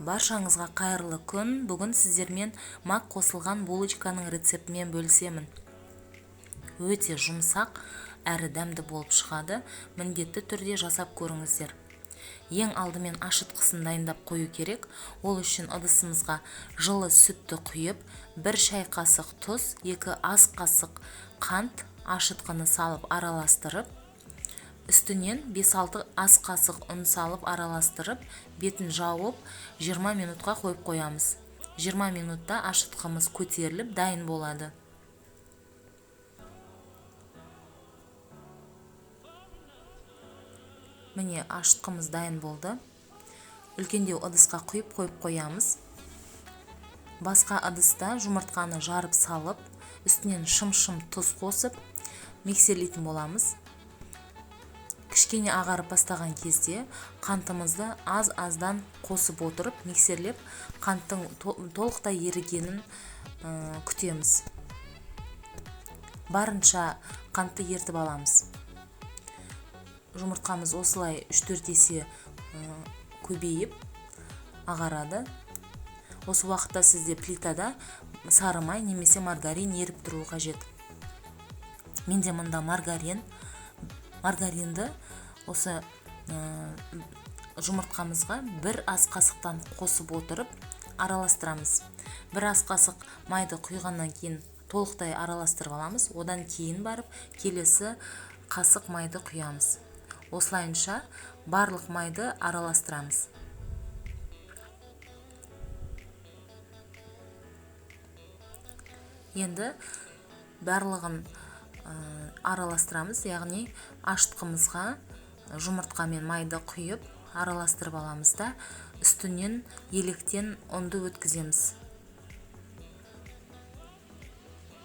Баршаңызға қайырлы күн. Бүгін сіздермен мак қосылған булочканың рецептімен бөлісемін. Өте жұмсақ әрі дәмді болып шығады. Міндетті түрде жасап көріңіздер. Ең алдымен ашытқысын дайындап қою керек. Ол үшін ыдысымызға жылы сүтті құйып, 1 шай қасық тұз, 2 ас қасық қант ашытқыны салып араластырып, үстінен 5-6 ас қасық ұн салып араластырып, бетін жауып 20 минутқа қойып қоямыз. 20 минутта ашытқымыз көтеріліп дайын болады. Міне, ашытқымыз дайын болды. Үлкендеу ыдысқа құйып қойып қоямыз. Басқа ыдыста жұмыртқаны жарып салып, үстінен шым-шым тұз қосып, миксерлейтін боламыз. Кішкене ағарып бастаған кезде қантымызды аз-аздан қосып отырып, миксерлеп, қанттың толықтай ерігенін күтеміз. Барынша қантты ертіп аламыз. Жұмыртқамыз осылай үш-төрт есе көбейіп ағарады. Осы уақытта сізде плитада сары май немесе маргарин еріп тұруы қажет. Менде мында маргарин. Маргаринді осы жұмыртқамызға 1 ас қасықтан қосып отырып араластырамыз. 1 ас қасық майды құйғаннан кейін толықтай араластырып аламыз. Одан кейін барып келесі қасық майды құямыз. Осылайынша барлық майды араластырамыз. Енді барлығын араластырамыз, яғни ашытқымызға жұмыртқа мен майды құйып араластырып аламыз да, үстінен електен ұнды өткіземіз.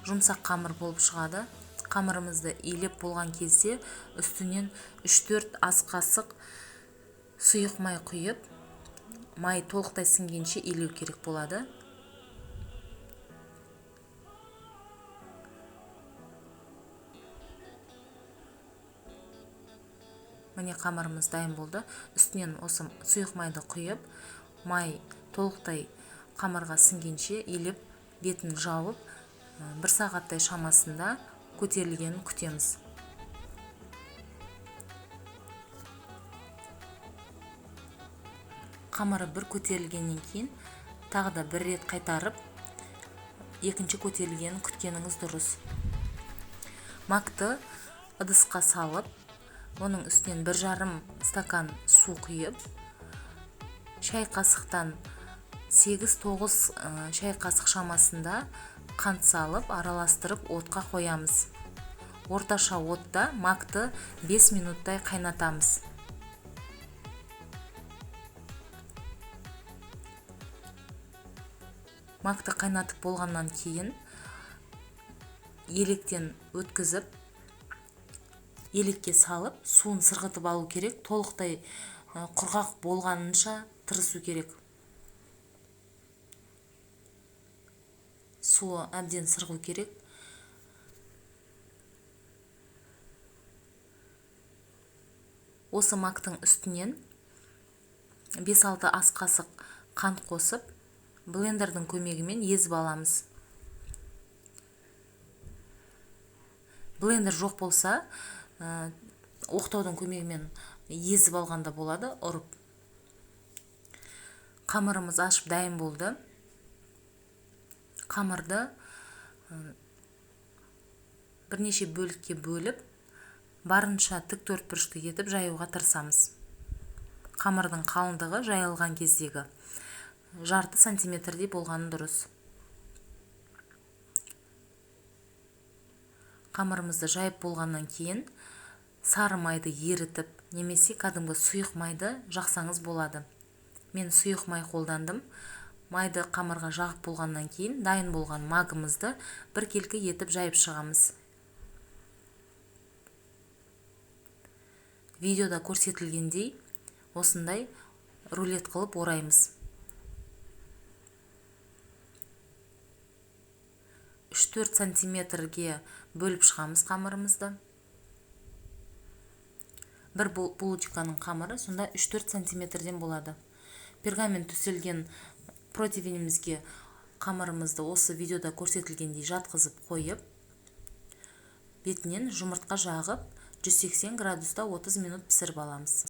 Жұмсақ қамыр болып шығады. Қамырымызды илеп болған кезде үстінен үш-төрт ас қасық сұйық май құйып, май толықтай сіңгенше илеу керек болады. Міне, қамырымыз дайын болды. Үстінен осы сұйық майды құйып, май толықтай қамырға сіңгенше илеп, бетін жауып, 1 сағаттай шамасында көтерілгенін күтеміз. Қамыры бір көтерілгеннен кейін тағы да бір рет қайтарып, екінші көтерілгенін күткеніңіз дұрыс. Макты ыдысқа салып, оның үстінен бір жарым стакан су құйып, шай қасықтан сегіз-тоғыз шай қасық шамасында қант салып, араластырып отқа қоямыз. Орташа отта макты 5 минуттай қайнатамыз. Макты қайнатып болғаннан кейін електен өткізіп, елекке салып, суын сырғытып алу керек. Толықтай құрғақ болғанынша тырысу керек. Суы әбден сырғу керек. Осы мактың үстінен бес-алты ас қасық қант қосып, блендердің көмегімен езіп аламыз. Блендер жоқ болса, оқтаудың көмегімен езіп алғанда болады, ұрып. Қамырымыз ашып дайын болды. Қамырды бірнеше бөлікке бөліп, барынша тік төртбұрышты етіп жаюға тырысамыз. Қамырдың қалыңдығы жайылған кездегі жарты сантиметрдей болғаны дұрыс. Қамырымызды жайып болғаннан кейін сары майды ерітіп, немесе кәдімгі сұйық майды жақсаңыз болады. Мен сұйық май қолдандым. Майды қамырға жағып болғаннан кейін дайын болған магымызды біркелкі етіп жайып шығамыз. Видеода көрсетілгендей осындай рулет қылып ораймыз. Үш-төрт сантиметрге бөліп шығамыз қамырымызды. Бір булочканың қамыры сонда үш-төрт сантиметрден болады. Пергамент төселген противенімізге қамырымызды осы видеода көрсетілгендей жатқызып қойып, бетінен жұмыртқа жағып, 180 градуста 30 минут пісіріп аламыз.